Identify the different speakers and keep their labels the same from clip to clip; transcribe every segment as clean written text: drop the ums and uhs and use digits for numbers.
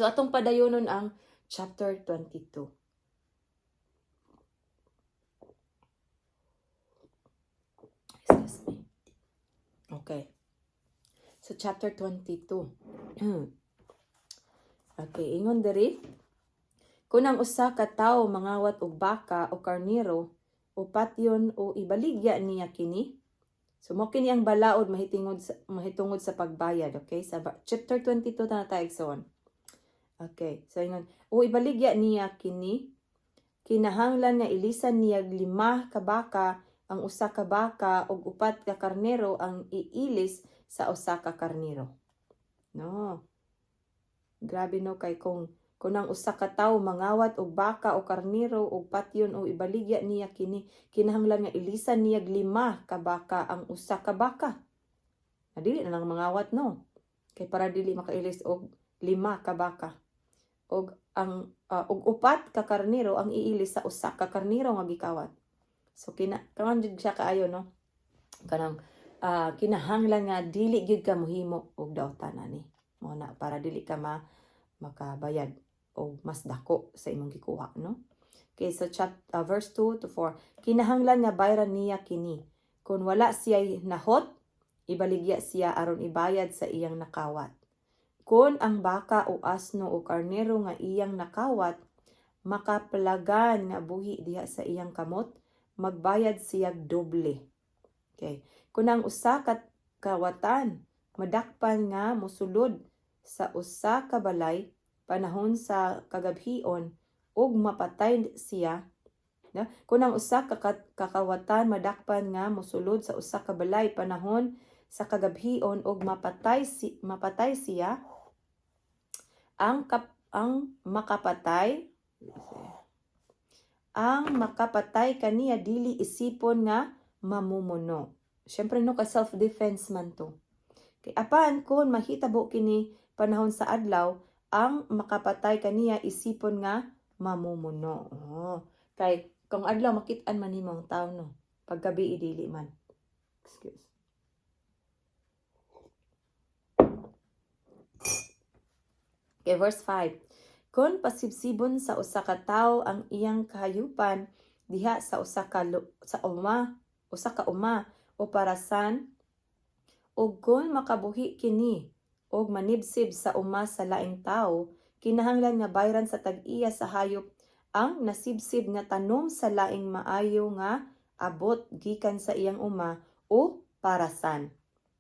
Speaker 1: So atong padayonon ang chapter 22. Excuse me. Okay. So chapter 22. Okay, ingon diri. Kung ang usa ka tawo mangawat og baka o karnero o patyon o ibaligya niya kini. So mo kini ang balaod mahitungod sa pagbayad, okay? Sa chapter 22 na tayo, igsoon. Okay, so ingon, o ibaligya niya kini, kinahanglan nga ilisan niya lima ka baka ang usa ka baka ug upat ka karnero ang iilis sa usa ka karnero. No. Grabe, no, kay kung ang usa ka tawo mangawat og baka o karnero og patyon o ibaligya niya kini, kinahanglan nga ilisan niya lima ka baka ang usa ka baka. Na dili na lang mangawat, no. Kay para dili makailis og lima ka baka. Og ang og upat ka karnero ang iilis sa usa ka karnero nga gikawat. So kina karon jud siya kaayo, no. Kanang kinahanglan nga dili gyud ka mohimo og dautan ani. Mo na para dili ka makabayad og mas dako sa imong gikuha, no. Okay, so verse 2 to 4. Kinahanglan nga bayran niya kini. Kung wala siya nahot, ibaligya siya aron ibayad sa iyang nakawat. Kung ang baka o asno o karnero nga iyang nakawat makaplagan nga buhi diha sa iyang kamot, magbayad siya doble. Okay. Kung ang usa ka kawatan madakpan nga mosulod sa usa ka balay panahon sa kagabhion ug mapatay siya, no? Kung ang usa ka kakawatan madakpan nga mosulod sa usa ka balay panahon sa kagabhion ug mapatay siya, ang makapatay kaniya dili isipon nga mamumuno. Syempre, no, kay self defense man to. Kay apan kung mahitabo kini panahon sa adlaw, ang makapatay kaniya isipon nga mamumuno. Oh. Kay kung adlaw makit-an man nimo ang tao, no. Paggabi dili man. Excuse. Okay, verse 5. Kung pasibsibon sa usa ka tawo ang iyang kahayupan diha sa usa ka sa uma, usa ka uma o parasan, ug kung makabuhi kini og manibsib sa uma sa laing tawo, kinahanglan nga bayran sa tag-iya sa hayop ang nasibsib nga tanom sa laing maayo nga abot gikan sa iyang uma o parasan.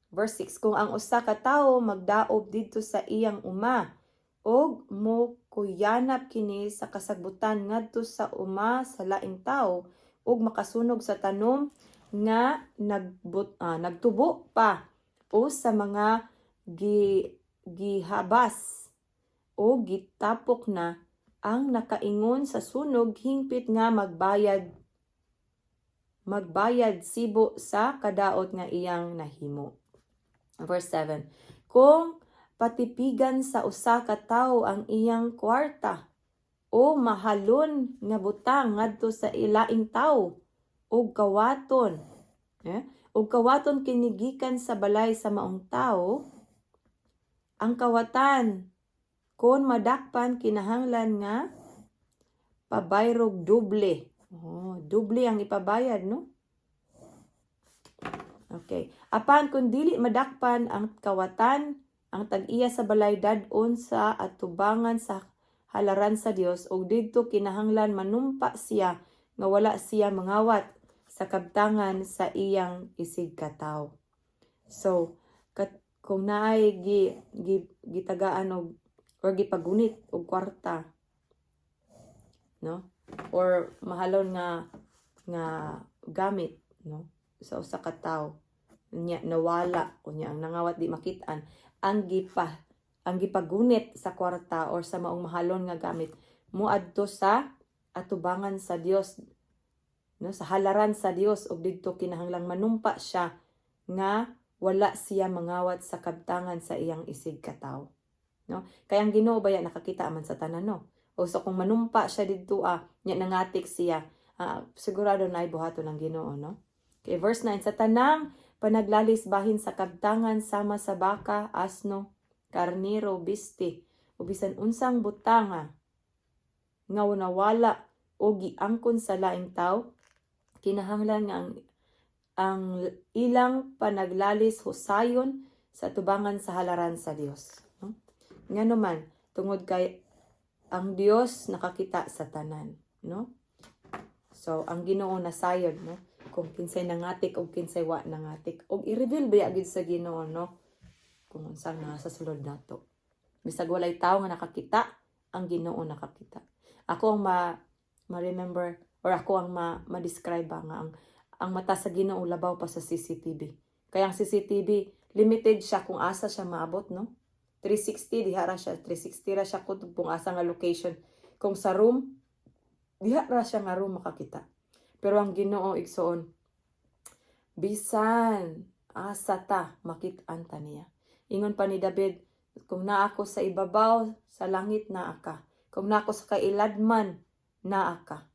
Speaker 1: Verse 6, kung ang usa ka tawo magdaob didto sa iyang uma og mo kuyanap kini sa kasagbutan ngadto sa uma sa laing tawo ug makasunog sa tanom nga nagtubo pa o sa mga gihabas o gitapok na, ang nakaingon sa sunog hingpit nga magbayad sibo sa kadaot nga iyang nahimo. Verse 7. Kung patipigan sa usa ka tawo ang iyang kwarta o mahalon nga butang ngadto sa ilaing tawo ug kawaton kini gikan sa balay sa maong tawo, ang kawatan kon madakpan kinahanglan nga pabayrog doble. Oh, doble ang ipabayad, no? Okay. Apan kung dili madakpan ang kawatan, ang tag-iya sa balay dad-on sa atubangan sa halaran sa Dios ug didto kinahanglan manumpa siya nga wala siya mangawat sa kabtangan sa iyang isigkatawo. So, kung naay gitagaan og or gipagunit og kwarta, no? Or mahalon nga nga gamit, no? Sa usa ka tawo nya nawala o nya ang nangawat di makit-an, ang gipagunit sa kwarta or sa maong mahalon nga gamit moadto sa atubangan sa Dios, no, sa halaran sa Dios, ug didto kinahanglang manumpa siya nga wala siya mangawat sa kabtangan sa iyang isig katawo, no? Kay ang Ginoo baya nakakita man sa tanan, no? O so kung manumpa siya didto nya nangatik siya, sigurado na buhaton ng Ginoo, no? Okay, verse 9. Sa tanang panaglalis bahin sa kabtangan sama sa baka, asno, karniro, biste, O bisan unsang butanga nga nawala o giangkon sa laing tawo, kinahanglan nga ang ilang panaglalis husayon sa tubangan sa halaran sa Dios, no? Ngano man, tungod kay ang Dios nakakita sa tanan, no? So ang Ginoo nasayod, no, kung kinsay nangatik o kinsay wa nangatik, og i-reveal ba gyud sa Ginoo, no, kung unsang nasa sulod nato. Bisag walay tawo nga nakakita, ang Ginoo nakakita. Ako ang ma ma-remember or ako ang ma ma-describe ba nga ang mata sa Ginoo labaw pa sa CCTV. Kaya ang CCTV, limited siya kung asa siya maabot, no? 360 diha ra siya, 360 ra siya kung asa nga location. Kung sa room, diha ra siya nga room makakita. Pero ang Ginoo, igsoon, bisan asa ta, makit-an ta niya. Ingon pa ni David, "Kung naa ako sa ibabaw sa langit, naa ka. Kung naa ako sa kailadman, naa ka.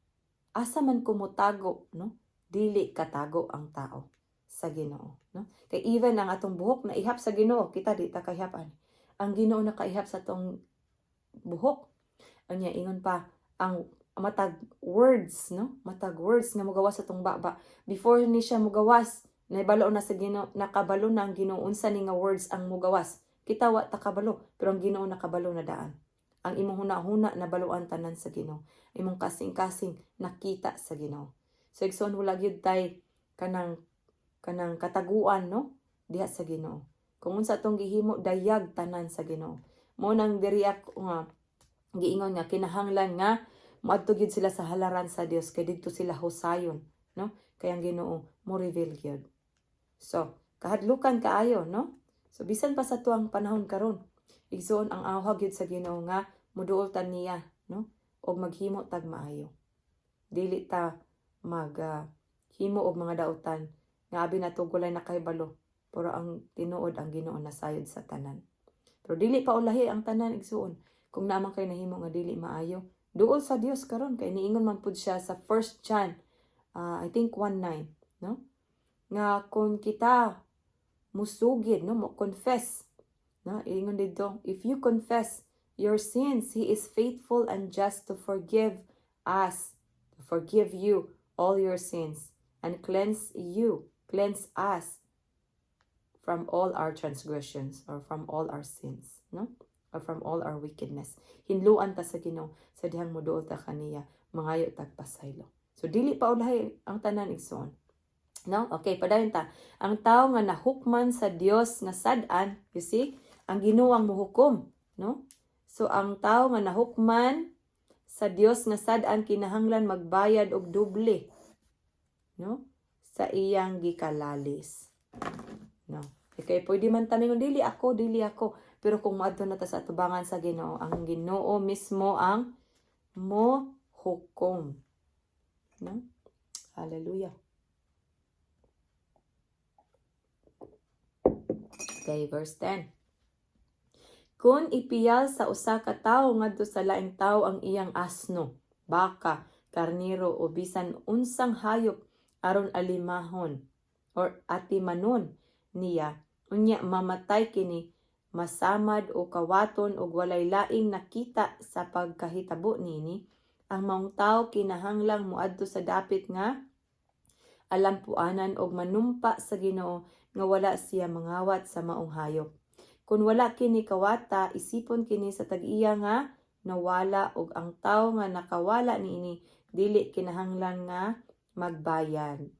Speaker 1: Asa man ko motago," no? Dili katago ang tao sa Ginoo, no? Kay even ang atong buhok na ihap sa Ginoo, kita di ta kaihap ani. Ang Ginoo nakaihap sa atong buhok. Unya ingon pa ang matag words, no? Matag words nga mogawas sa atong baba. Before ni siya mogawas, naibalo na sa Ginoo, nakabalo na ang Ginoo unsa ni nga words ang mogawas. Kita wa ta kabalo, pero ang Ginoo nakabalo na daan. Ang imong huna-huna nabaluan tanan sa Ginoo. Imong kasing-kasing nakita sa Ginoo. So igsoon, wala gyud tay kanang kataguan, no, diha sa Ginoo. Kung unsa atong gihimo, dayag tanan sa Ginoo. Mo nang diri ako nga giingon nga kinahanglan nga moadto gyud sila sa halaran sa Dios kay didto sila husayon, no? Kay ang Ginoo mo reveal gyud. So, kahadlukan kaayo, no? So bisan pa sa tuang panahon karon, igsoon, ang awhag gyud sa Ginoo nga muduol ta niya, no? Og maghimo tag maayo. Dili ta mag himo og mga dautan nga abi nato walay nakahibalo, pero ang tinuod, ang Ginoo nasayod sa tanan. Pero dili pa ulahi ang tanan, igsuon. Kung naa man kay nahimo nga dili maayo, duol sa Dios karon kay niingon man pud siya sa 1 John, I think 1:9, no? Nga kung kita musugid, no, mo confess, no, ingon dito, "If you confess your sins, He is faithful and just to forgive us, to forgive you all your sins and cleanse you, cleanse us from all our transgressions or from all our sins," no? Or from all our wickedness. Hinluan ta sa Ginoo sa dihang moduol ta kaniya, mangayo tag pasaylo. So dili pa ulahi ang tanan, igsoon. No? Okay, padayon ta. Ang tao nga nahukman sa Dios nga sad-an, you see, ang Ginoo ang muhukom, no? So ang tao nga nahukman sa Dios nga sad-an kinahanglan magbayad og doble, no? Sa iyang gikalalis. No. Okay, pwede man ta mingon, "Dili ako, dili ako." Pero kung moadto na ta sa atubangan sa Ginoo, ang Ginoo mismo ang mo hukom. No? Hallelujah. Okay, verse 10. Kung ipiyal sa usa ka tawo ngadto sa laing tawo ang iyang asno, baka, karniro o bisan unsang hayop aron alimahon or atimanon niya, unya mamatay kini, masamad o kawaton og walay laing nakita sa pagkahitabo nini, ang maong tawo kinahanglang moadto sa dapit nga alampuanan og manumpa sa Ginoo nga wala siya mangawat sa maong hayop. Kung wala kini kawata, isipon kini sa tag-iya nga nawala og ang tawo nga nakawala niini dili kinahanglan nga magbayad.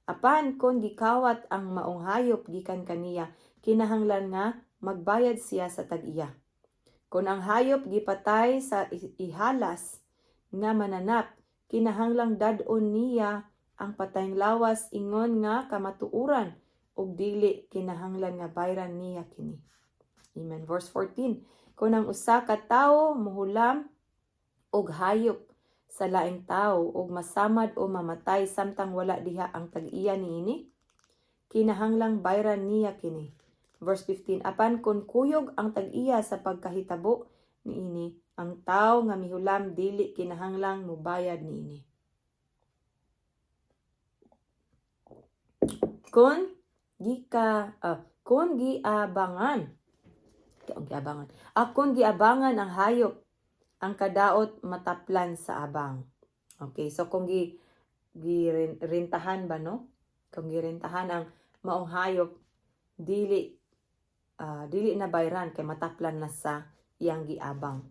Speaker 1: Apan kung gikawat ang maong hayop gikan kaniya, kinahanglan nga magbayad siya sa tag-iya. Kung ang hayop gipatay sa ihalas nga mananap, kinahanglang dad-on niya ang patayng lawas ingon nga kamatuoran ug dili kinahanglan nga bayran niya kini. Amen. Verse 14. Kung ang usa ka tawo muhulam og hayop sa laing tawo ug masamad o mamatay samtang wala diha ang tag-iya niini, kinahanglang bayran niya kini. Verse 15. Apan kung kuyog ang tag-iya sa pagkahitabo niini, ang tawo nga mihulam dili kinahanglang mubayad niini. Kung giabangan Ang giabangan. Akon giabangan ang hayop, ang kadaot mataplan sa abang. Okay, so kung gi girintahan ba, no? Kung girintahan ang maong hayop, dili na bayran kay mataplan na sa iyang giabang.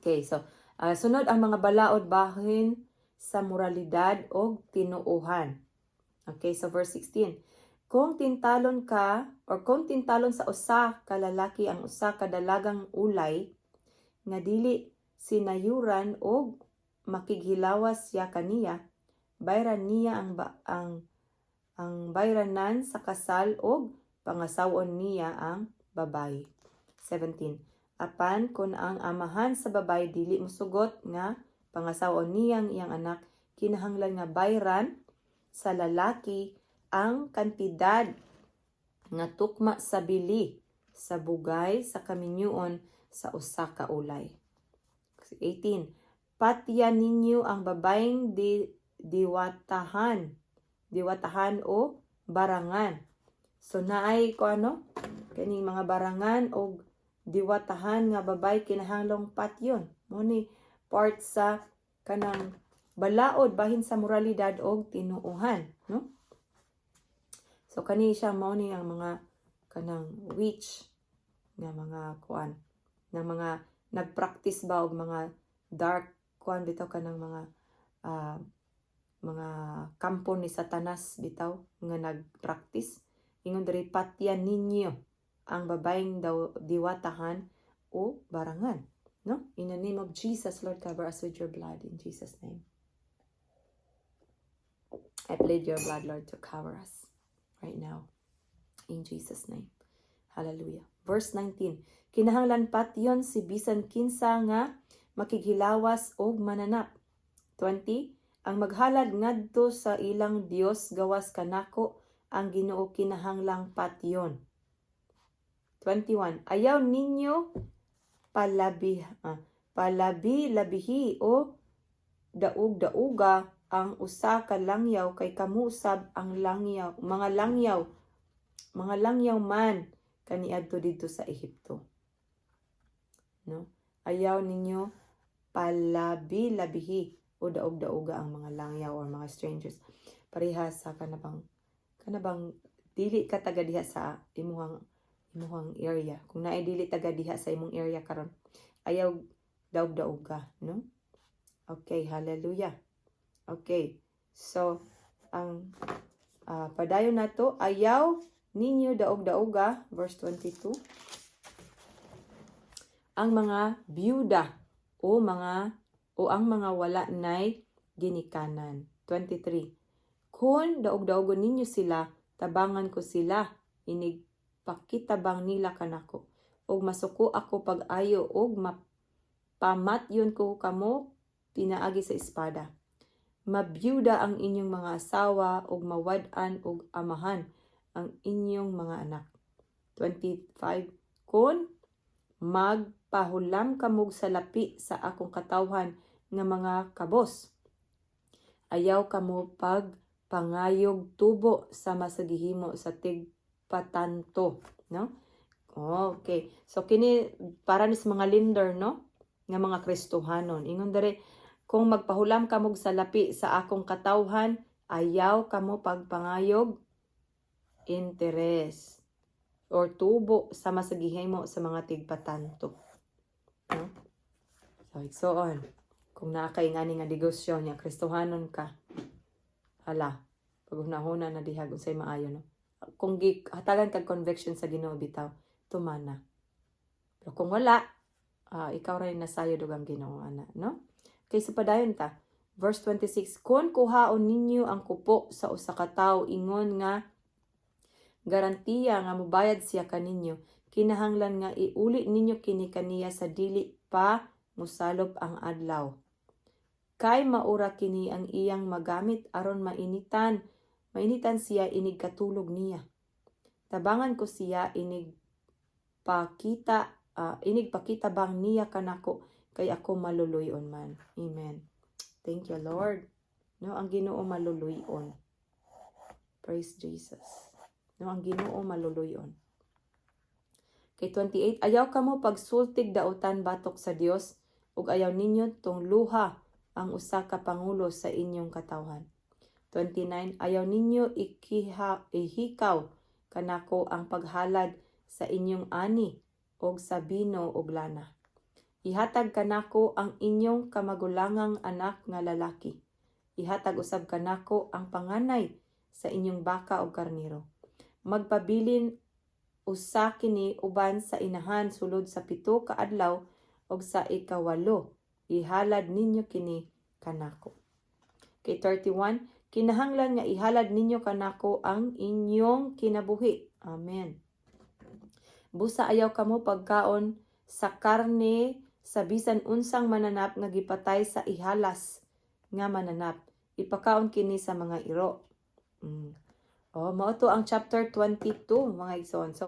Speaker 1: Okay, so sunod ang mga balaod bahin sa moralidad o tinuohan. Okay, so verse 16. Kung tintalon ka or kung tintalon sa usa ka lalaki ang usa ka dalagang ulay nga dili sinayuran og makighilawas siya kaniya, bayran niya ang bayranan sa kasal og pangasawon niya ang babayi. 17. Apan kung ang amahan sa babayi dili mosugot nga pangasawon niya ang iyang anak, kinahanglan nga bayran sa lalaki ang kantidad nga tukma sa bili sa bugay sa kaminyoon sa usa ka ulay. 18. Patya ninyo ang babayeng diwatahan o barangan. So naay ko ano kaning mga barangan og diwatahan nga babay, kinahanglang patyon. Mo ni part sa kanang balaod bahin sa moralidad og tinuohan, no? So kani siya, mao ni ang mga kanang witch nga mga kuan ng mga nagpractice ba og mga dark kuan bitaw, kanang mga kampo ni Satanas bitaw nga nagpractice. Ingon diri, patyan ninyo ang babayeng daw diwatahan o barangan, no? In the name of Jesus, Lord, cover us with your blood. In Jesus' name, I plead your blood, Lord, to cover us right now, in Jesus' name. Hallelujah. Verse 19. Kinahanglan patyon si bisan kinsa nga makighilawas og mananap. 20. Ang maghalad ngadto sa ilang Dios gawas kanako, ang Ginoo, kinahanglang patyon. 21. Ayaw ninyo palabi labihi o daug-dauga ang usa ka langyaw kay kamo usab ang langyaw, mga langyaw man kaniadto didto sa Ehipto, no? Ayaw ninyo palabi labihi o daog-dauga ang mga langyaw or mga strangers, pareha sa kanabang dili ka taga diha sa imuhang area. Kung naay dili taga diha sa imong area karon, ayaw daog-dauga, no? Okay, hallelujah. Okay, so ang padayon nato, ayaw ninyo daog-dauga, verse 22, ang mga byuda o ang mga wala nay ginikanan. 23. Kung daog-daogon ninyo sila, tabangan ko sila inig pakitabang nila kanako og masuko ako pag-ayo og mapamatyon ko kamo pinaagi sa espada. Mabyuda ang inyong mga asawa ug mawad-an og amahan ang inyong mga anak. 25. Kung magpahulam kamog salapi sa akong katawhan nga mga kabos, ayaw kamo pag pangayog tubo sama sa gihimo sa tigpatanto, no? Okay. So kini para ni sa mga lender, no? Nga mga Kristohanon. Ingon diri, kung magpahulam kamog salapi sa akong katawhan, ayaw kamo pagpangayog interest or tubo sama sa gihimo sa mga tigpatanto. No? So, so on. Kung naa kay ngani nga negosyo niya, Kristohanon ka. Hala, paghunahuna na diha unsay maayo, no? Kung hatagan kag conviction sa Ginoo bitaw, tumana. Pero kung wala, ikaw ray nasayod og ang Ginoo ana, no? Kay sa padayon ta. Verse 26, kung kuhaon ninyo ang kupo sa usa ka tawo ingon nga garantiya nga mobayad siya kaninyo, kinahanglan nga iuli ninyo kini kaniya sa dili pa mosalop ang adlaw. Kay maura kini ang iyang magamit aron mainitan siya inig katulog niya. Tabangan ko siya inig pakita bang niya kanako kay ako maluluyon man. Amen. Thank you, Lord. No, ang Ginoo maluluyon. Praise Jesus. No, ang Ginoo maluluyon. Kay 28, ayaw kamo pagsultig dautan batok sa Dios ug ayaw ninyo tungluha ang usa ka pangulo sa inyong katawhan. 29, ayaw ninyo ihikaw kanako ang paghalad sa inyong ani og sa bino ug lana. Ihatag kanako ang inyong kamagulangang anak nga lalaki. Ihatag usab kanako ang panganay sa inyong baka ug karnero. Magpabilin usa kini uban sa inahan sulod sa 7 ka adlaw ug sa ikawalo ihalad ninyo kini kanako. Kay 31, kinahanglan nga ihalad ninyo kanako ang inyong kinabuhi. Amen. Busa ayaw kamo pagkaon sa karne sa bisan unsang mananap nga gipatay sa ihalas nga mananap. Ipakaon kini sa mga iro. Oh, mao to ang chapter 22, mga igsoon. So,